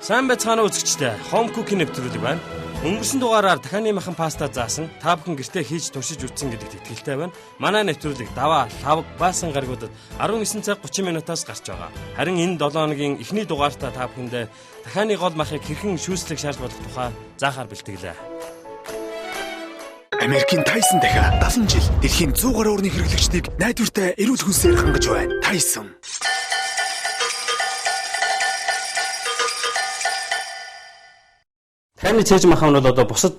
Сайн байцгаана уу үзэгчдээ. Home Cooking нэвтрүүлэг байна. Өнгөрсөн дугаараар дахианы махан паста заасан та бүхэн гэртээ хийж туршиж үзсэн гэдэгт итгэлтэй байна. Манай нэвтрүүлэг Даваа, Лавг, Баасан гаригуудад 19 цаг 30 минутаас гарч байгаа. Харин энэ 7 хоногийн эхний дугаартаа та бүхэндээ дахианы гол махыг хэрхэн шүүслэг шаарж болох тухай заахаар бэлтгэлээ. Америкийн Тайсон дахиа 70 жил дэлхийн 100 гаруй орны хэрэглэгчдийг найдвартай эрүүл хүнсээр хангаж байна. Тайсон. Дахианы цээж махан нь бол одоо бусад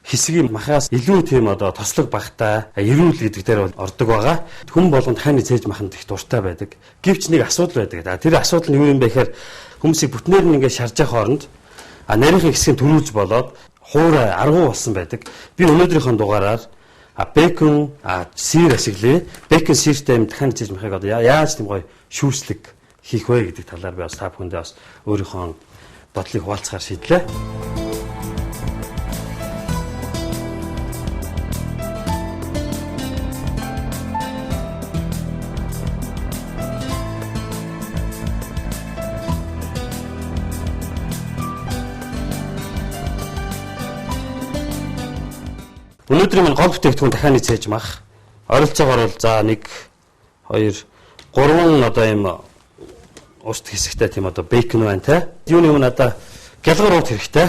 хэсгийн махаас илүү тийм одоо тослог багтай, эрүүл гэдэг дээр бол ордог байгаа. Хүн болгон дахианы цээж маханд их дуртай байдаг. Гэвч нэг асуудал байдаг. Тэр асуудал нь юу юм бэ гэхээр хүмүүсийг бүтнээр нь ингээд шарж явах хооронд нарийнхын хэсгийг төрүүлж болоод хуурай аргу болсон байдаг. Би өнөөдрийнхөө дугаараар бекон, сир ашиглая. Бекон сиртэй юм дахианы цээж махыг одоо яаж тийм гоё шүүслэг хийх вэ гэдэг талаар би бас та бүхэндээ бас өөрийнхөө бодлыг хуваалцахаар шийдлээ. Өнөөдрийн минь гол бүтээгдэхүүн дахианы цээж мах. Ойролцоогоор бол за 1 2 3 одоо ийм урт хэсэгтэй тийм одоо бейкон байна те. Юуны өмнө одоо гялгар уут хэрэгтэй.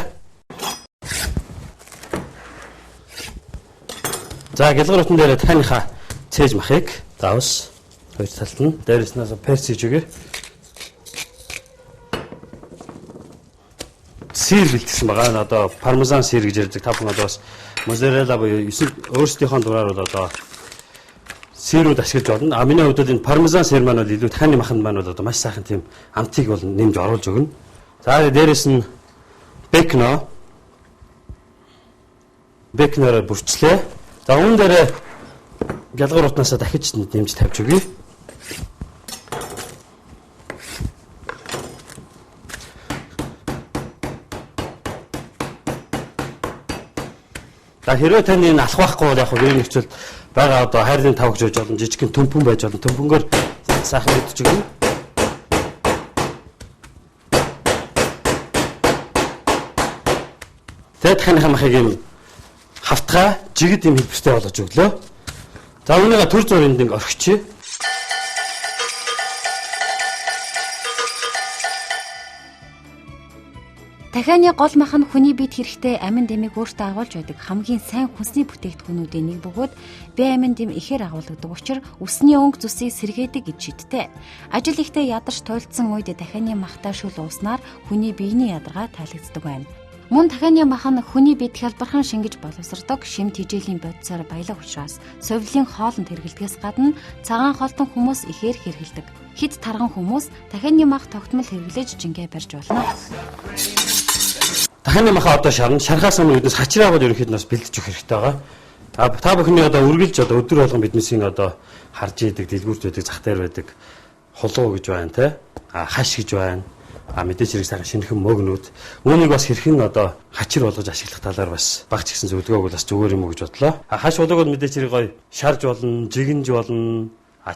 За гялгар уутан дээр дахианыхаа цээж махыг давс хоёр талд нь дээрээс нь перц хийж өгье. Сир бэлтгэсэн байгаа. Одоо пармезан сир гэж ярьдаг. Та бүхэн одоо бас моцарелла буюу өөрсдийнхөө дураар бол одоо сирүүд ашиглаж болно. А миний хувьд бол энэ пармезан сир маань бол илүү дахианы маханд маань бол одоо маш сайхан тийм амтыг бол нэмж оруулж өгнө. За дээрээс нь бекно. Бекнороо бүрчлээ. За үүн дээрээ гялгар утнаасаа дахиж нэмж тавьж өгье. За хэрвээ таны энэ алах байхгүй бол яг гэрийн нөхцөлд байгаа одоо хайрлын тавгч байж болно, жижигхэн төмпөн байж болно. Төмпөнгөөр сайхан мэдчих өгнө. Тэгээд дахианыхаа махыг юм хавтгай жигд юм хэлбэртэй болгож өглөө. За үүнийг төр зур энд ингэ орхичих. Дахианы гол мах нь хүний биед хэрэгтэй амин дэмийг өөртөө агуулж байдаг хамгийн сайн хүнсний бүтээгдэхүүнүүдийн нэг бөгөөд Б амин дэм ихээр агуулгадаг учраас үсний өнгө зүсийг сэргээдэг гэж шийдтэй. Ажил ихтэй ядарч туйлдсан үед дахианы махтай шөл ууснаар хүний биений ядаргаа тайлагддаг байна. Мөн дахианы мах нь хүний биед хялбархан шингэж боловсрдог шим тэжээлийн бодисоор баялаг учраас сувилын хоолнд хэрэглэдгээс гадна цагаан хоолтон хүмүүс ихээр хэрэглэдэг. Хэд тарган хүмүүс дахианы мах тогтмол хэрэглэж жингээ барьж болно. Дахианы махаа одоо шарна. Шархаас өмнө биднес хачраа бол ерөнхийд нь бас бэлдэж өгөх хэрэгтэй байгаа. Та бүхний одоо үргэлж одоо өдөр болгон биднесийн одоо харж идэг, дэлгүүрт байдаг, зах дээр байдаг хулуу гэж байна те. Хаш гэж байна. Мэдээж хэрэг сайхан шинэхэн мөгнүүд. Үүнийг бас хэрхэн одоо хачир болгож ашиглах талаар бас багч гэсэн зөвлөгөөг бол бас зүгээр юм уу гэж бодлоо. Хаш хулууг бол мэдээж хэрэг гоё шарж болно, жигэнж болно,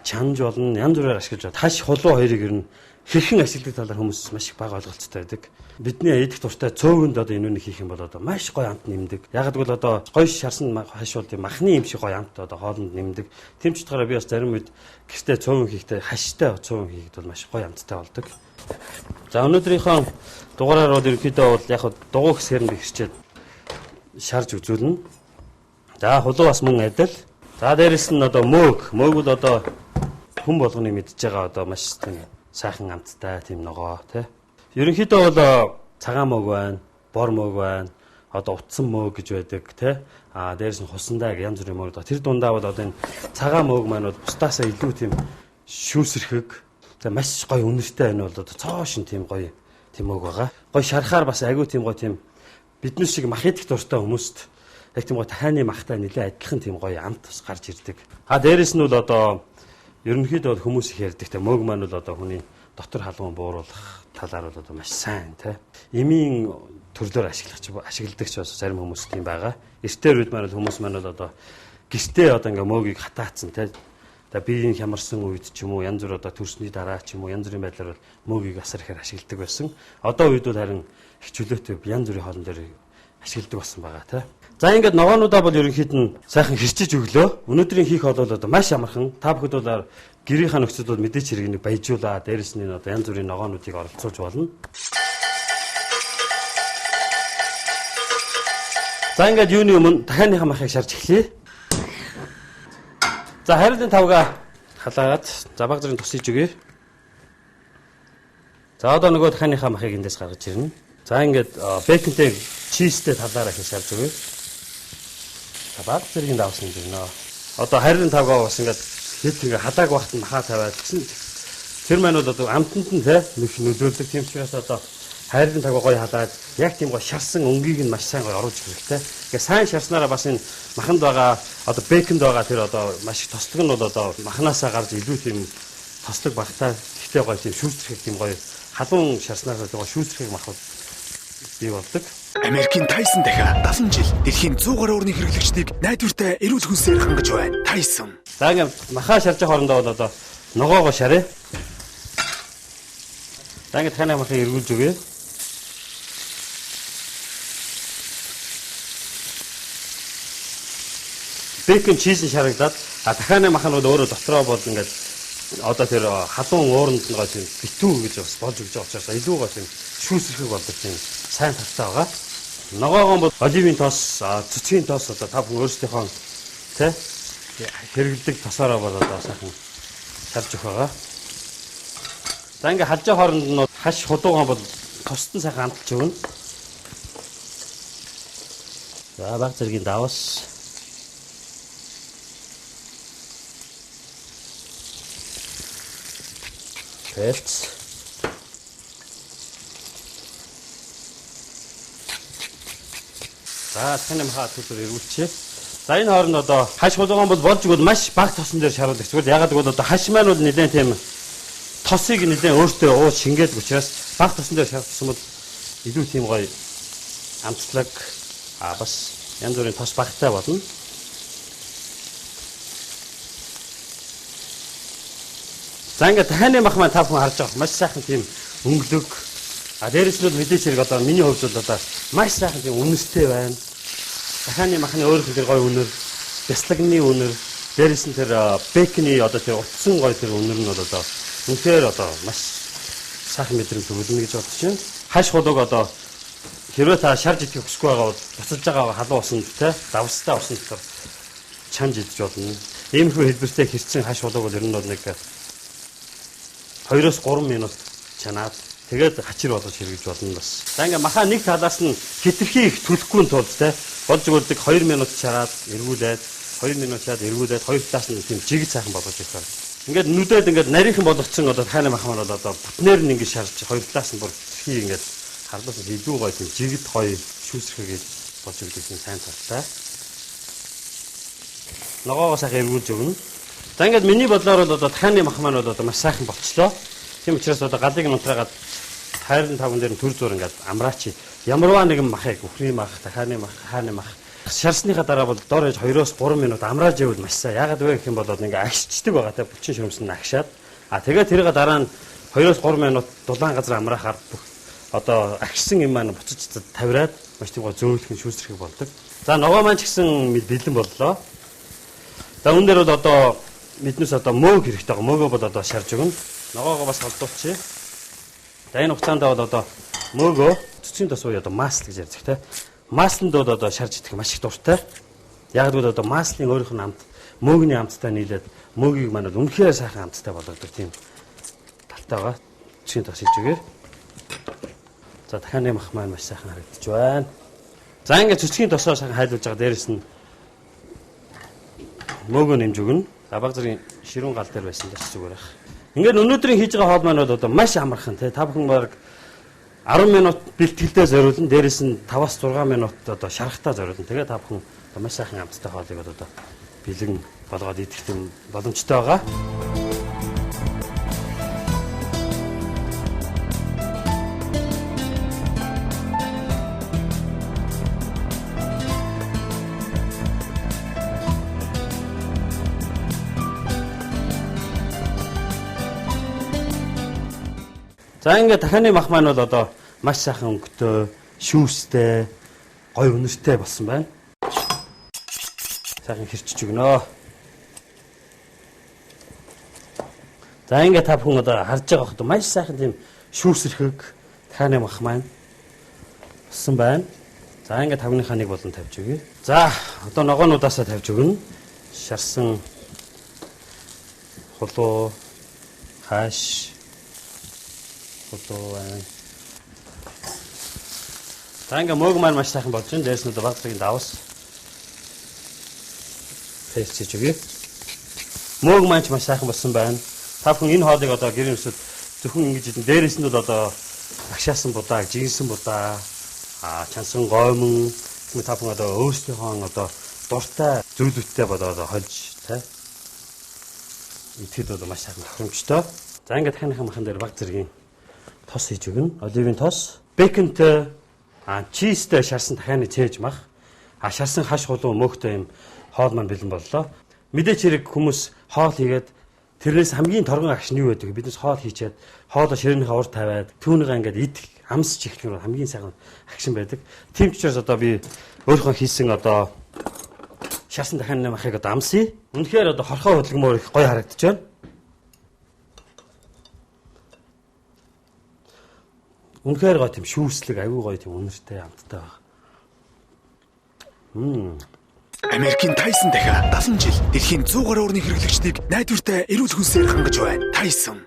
чанж болно, янз бүрээр ашиглаж байна. Хаш хулуу хоёрыг ер нь хэрхэн ашигладаг талаар хүмүүс маш их бага ойлголцтой байдаг. Бидний идэх дуртай цөөвөнд одоо энэ үнийг хийх юм бол одоо маш гоё амт нэмдэг. Яг гэвэл одоо гоё шарсан хаш бол тийм махны юм шиг гоё амт одоо хоолнд нэмдэг. Тийм ч утгаараа би бас зарим үед гэртээ цөөвөн хийхдээ хаштай цөөвөн хийхэд бол маш гоё амттай болдог. За өнөөдрийнхөө дугаараар бол ерөнхийдөө бол яг дугуй хэсгээр нь хичээд шарж үзүүлнэ. За хулуу бас мөн адил. За дээрэс нь одоо мөөг. Мөөг бол одоо хүн болгоны мэдж байгаа одоо маш тийм сайхан амттай тийм ногоо тий. Ерөнхийдөө бол цагаан мөг байна, бор мөг байна, одоо утсан мөг гэж байдаг тий. Дээрээс нь хусандаа янз бүрийн мөг. Тэр дундаа бол одоо энэ цагаан мөг маань бол бусдаасаа илүү тийм шүүсэрхэг, тэгээ маш гоё үнэртэй энэ бол одоо цоо шин тийм гоё тийм мөг байгаа. Гоё шархаар бас айгүй тийм гоё тийм бидний шиг мах идэх дуртай хүмүүст яг тийм гоё дахианы махтай нэлээ адилхан тийм гоё амт бас гарч ирдэг. Дээрээс нь бол одоо ерөнхийдөө бол хүмүүс их ярьдаг те мөг маань бол одоо хүний дотор халуун бууруулах талаар бол одоо маш сайн те. Эмийн төрлөөр ашигладаг ч бас зарим хүмүүс тийм байгаа. Эртээр үед маань бол хүмүүс маань бол одоо гэртээ одоо ингээ мөгийг хатаацсан те. Одоо биеийн хямарсан үед ч юм уу, янз бүр одоо төрсний дараа ч юм уу, янз бүрийн байдлаар бол мөөгийг асар ихээр ашигладаг байсан. Одоо үед бол харин их чөлөөтэй янз бүрийн хоолн дээр ашигладаг болсон байгаа тий. За ингээд ногоонуудаа бол ерөнхийд нь сайхан хэрчиж өглөө. Өнөөдрийн хийх хоол бол одоо маш амархан. Та бүхэд бол гэрийнхаа нөхцөлд бол мэдээч хэрэг нэг баяжуулаа. Дээрэс нь одоо янз бүрийн ногоонуудыг оролцуулж болно. За ингээд юуны өмнө дахианыхаа махыг шарж эхлэе. За хайрлын тавга халаагаад за баг зэрэг тусаж өгье. За одоо нөгөө дахианыхаа махыг эндээс гаргаж ирнэ. За ингээд бейконтэй чизтэй талаараа их шарж өгье. За баг зэргийн давсан гэж байна. Одоо хайрлын тавгаа бас ингээд хэд ингээд халааг багт нь махаа тавиад гэсэн тэр маань бол одоо амтанд нь те нөлөөлдөг. Тийм учраас одоо хайрлын тавгаа гоё халаад яг тийм гоё шарсан өнгийг нь маш сайн гоё оруулж өгөх хэрэгтэй. Тэгээ сайн шарснараа бас энэ маханд байгаа одоо бейконд байгаа тэр одоо маш их тослог нь бол одоо махнаасаа гарч илүү тийм тослог багтаа гэхдээ гоё тийм шүүсрэхэг тийм гоё халуун шарснараа гоё шүүсрэхэг мах бий болдог. Америкийн Тайсон дахиа 70 жил дэлхийн 100 гаруй орны хэрэглэгчдийг найдвартай эрүүл хүнсээр хангаж байна. Тайсон. За ингээд махаа шарж байгаа хоорондоо бол одоо ногоогоо шаръя. За ингээд таны махыг эргүүлж өгье. Бейкон чиз нь шарагдаад дахианы мах нь бол өөрөө дотроо бол ингээд одоо тэр халуун ууранд нь гоё тийм битүү гэж бас болж өгч байгаа учраас илүү гоё тийм шүүсрэхэг болдог тийм сайн талтай байгаа. Ногоогоон бол оливын тос, цэцгийн тос одоо та бүхэн өөрсдийнхөө тэ хэрэглэдэг тосоороо бол одоо сайхан шарж өгөх байгаа. За ингээд халж байгаа хооронд нь хаш худуугаан бол тосд нь сайхан амталж өгнө. За баг зэргийн давс. Перц. За таны махаа төлөр эргүүлчихье. За энэ хооронд одоо хаш худуугаан бол болж өгвөл маш бага тосон дээр шаруулдаг. Зүгээр ягаад гэвэл одоо хаш маань бол нэлээд тийм тосыг нэлээд өөртөө ууж шингээдэг учраас бага тосон дээр шаруулсан бол илүү тийм гоё амтлаг бас янз бүрийн тос багтай болно. За ингээд дахианы мах маань та бүхэн харж байгаа маш сайхан тийм өнгөлөг. А дээрэс нь мэдээч хэрэг одоо миний хувьд бол одоо маш сайхан тийм үнэртэй байна. Дахианы махны өөрийнх нь тэр гоё үнэр, бяслагны үнэр, дээрэс нь тэр бейкны одоо тэр утсан гоё тэр үнэр нь бол одоо үнэхээр одоо маш сайхан мэдрэмж өгнө гэж бодож байна. Хаш хулууг одоо хэрвээ та шарж идэхийг хүсэхгүй байгаа бол буцалж байгаа халуун усанд те давстай усан дотор чанж идэж болно. Иймэрхүү хэлбэртэй хэрцэн хаш хулууг бол ер нь бол нэг 2-3 минут чанаад тэгээд хачир болгож хэрэгж болно бас. За ингээ махаа нэг талаас нь хитрхи их түлхэхгүй тулд те болж өгдөг 2 минут чараад эргүүлээд 2 минут чараад эргүүлээд хоёр талаас нь тийм жигд сайхан болгож өгөх. Ингээд нүдээд ингээд нарийнхан болгоцсон одоо тахааны мах маань бол одоо бүтнээр нь ингээд шарж хоёр талаас нь бүр хитрхи ингээд харлаас илүү гоё тийм жигд гоё шүүсрэхээ болж өгдөг тийм сайн талтай. Ногоогоо сайхан эргүүлж өгнө. За ингээд миний бодлоор бол одоо дахианы мах маань бол одоо маш сайхан болчлоо. Тийм учраас одоо галыг нунтраагаад хайрын тавган дээр нь төр зур ингээд амраач. Ямарваа нэгэн махыг үхрийн мах, дахианы мах, хааны мах шарсныхаа дараа бол дор хаяж 2-3 минут амрааж ивэл маш сайн. Яагаад вэ гэх юм бол ингээд агшчдаг байгаа те булчин шөрөмсөн нь агшаад. А тэгээд тэрийг дараа нь 2-3 минут дулаан газар амраахаар бүх одоо агшсан юм маань буцаж тавираад маш тийм гоо зөөлхөн шүүсрэхэг болдог. За ногоо маань ч гэсэн бэлэн боллоо. За үүн дээр бол одоо биднээс одоо мөөг хэрэгтэй байгаа. Мөөгөө бол одоо шарж өгнө. Ногоогоо бас холдуулчихъя. За энэ хугацаанд бол одоо мөөгөө цэцгийн тос буюу одоо масло гэж ярьдаг те. Масланд бол одоо шарж идэх маш их дуртай. Яг гэвэл одоо маслын өөрийнх нь амт, мөөгний амттай нийлээд мөөгийг маань бол үнэхээр сайхан амттай болгодог тийм талтай байгаа. Цэцгийн тос хийж өгье. За дахианы мах маань маш сайхан харагдаж байна. За ингээд цэцгийн тосоо сайхан хайлуулж байгаа. Дээрэс нь мөөгөө нэмж өгнө. За баг зэргийн ширүүн гал дээр байсан ч зүгээр байх. Ингээд өнөөдрийн хийж байгаа хоол маань бол одоо маш амархан тий. Та бүхэн баг 10 минут бэлтгэлдээ зориулна. Дээрэс нь 5-6 минут одоо шарахтаа зориулна. Тэгээ та бүхэн одоо маш сайхан амттай хоолыг одоо бэлэн болгоод идэх тийм боломжтой байгаа. За ингээд дахианы мах маань бол одоо маш сайхан өнгөтэй, шүүстэй, гоё үнэртэй болсон байна. Сайхан хэрчиж өгнө. За ингээд та бүхэн одоо харж байгаа хот маш сайхан тийм шүүсэрхэг дахианы мах маань болсон байна. За ингээд тавгийнхаа нэг болон тавьж өгье. За одоо ногоонуудаасаа тавьж өгнө. Шарсан хулуу хаш хулуу байна. За ингээ мөөг маань маш сайхан болж байна. Дээрс нь одоо баг зэргийн давс хийж өгье. Мөөг маань ч маш сайхан болсон байна. Та бүхэн энэ хоолыг одоо гэрийн өсөд зөвхөн ингэж идэн. Дээрээс нь бол одоо агшаасан будаа, жигнсэн будаа, чансан гоймон та бүхэн одоо өөрсдийнхөө одоо дуртай зүйлүүдтэй одоо хольж тэ идэхэд бол маш сайхан тохиромжтой. За ингээд дахианыхаа махан дээр баг зэргийн тос хийж өгнө. Оливын тос, беконтэй, чизтэй шарсан дахианы цээж мах, шарсан хаш хулуу мөөхтэй юм хоол маань бэлэн боллоо. Мэдээч хэрэг хүмүүс хоол хийгээд тэрнээс хамгийн торгон агш нь юу байдаг вэ? Биднес хоол хийчээд хоолоо ширээнийхээ урд тавиад түүнийгээ ингээд идэх амсч эхлэх нь хамгийн сайхан агшин байдаг. Тийм ч учраас одоо би өөрийнхөө хийсэн одоо шарсан дахианы махыг одоо амсъя. Үнэхээр одоо хорхоо хөдөлгөмөр их гоё харагдаж байна. Үнэхээр гоё тийм шүүслэг, аюу гоё тийм үнэртэй амттай байна. Америкийн Tyson дахиа 70 жил дэлхийн 100 гаруй орны хэрэглэгчдийг найдвартай эрүүл хүнсээр хангаж байна. Tyson.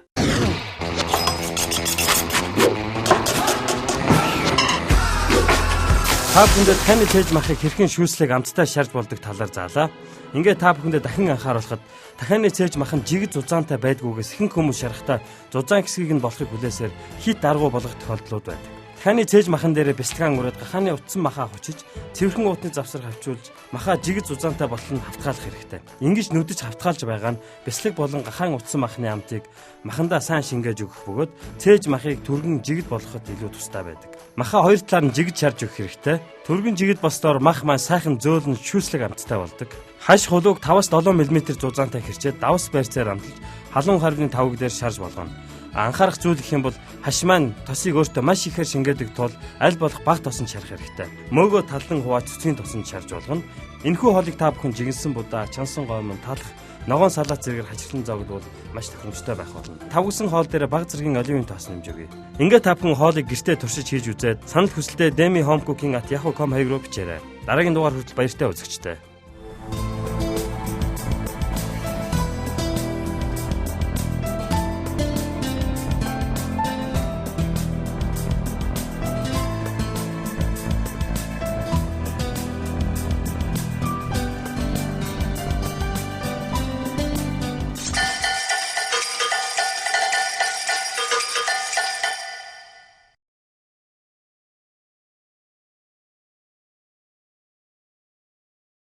Та бүхэндээ дахианы цээж махыг хэрхэн шүүслэг амттай шарж болдог талаар заалаа. Ингээд та бүхэндээ дахин анхааруулхад дахианы цээж мах нь жигд зузаантай байдгүйгээс ихэнх хүмүүс шарахтаа зузаан хэсгийг нь болохыг хүлээсээр хит аргу болгох тохиолдлууд байдаг. Дахианы цээж махан дээрээ бясалгаан үрээд гахааны утсан махаа хүчиж, цэвэрхэн уутны завсар хавчуулж, махаа жигд зузаантай болтол нь хавтгаалах хэрэгтэй. Ингэж нүдэж хавтгаалж байгаа нь бяцлаг болон гахаан утсан махны амтыг махандаа сайн шингээж өгөх бөгөөд цээж махыг түргэн жигд болгоход илүү тустай байдаг. Махаа хоёр талаар нь жигд шарж өгөх хэрэгтэй. Түргэн жигд болсноор мах маань сайхан зөөлөн шүүслэг амттай болдог. Хаш хулууг 5-7 мм зузаантай хэрчээд давс байрцаар амталж халуун харвны тавг дээр шарж болгоно. Анхаарах зүйл гэх юм бол хаш маань тосыг өөртөө маш ихээр шингээдэг тул аль болох бага тосонд шарах хэрэгтэй. Мөөгөө талан хувааж цэцгийн тосонд шарж болгоно. Энэхүү хоолыг та бүхэн жигнэсэн будаа, чансан гоймон, талах, ногоон салаат зэрэгээр хачирлан зогдвол маш тохиромжтой байх болно. Тавгсан хоол дээр бага зэргийн оливын тос нэмж өгье. Ингээд та бүхэн хоолыг гэртээ туршиж хийж үзээд санал хүсэлтээ demi-homecooking@yahoo.com хаяг руу бичээрэй. Дараагийн дугаар хүртэл баяртай үзэгчтэй.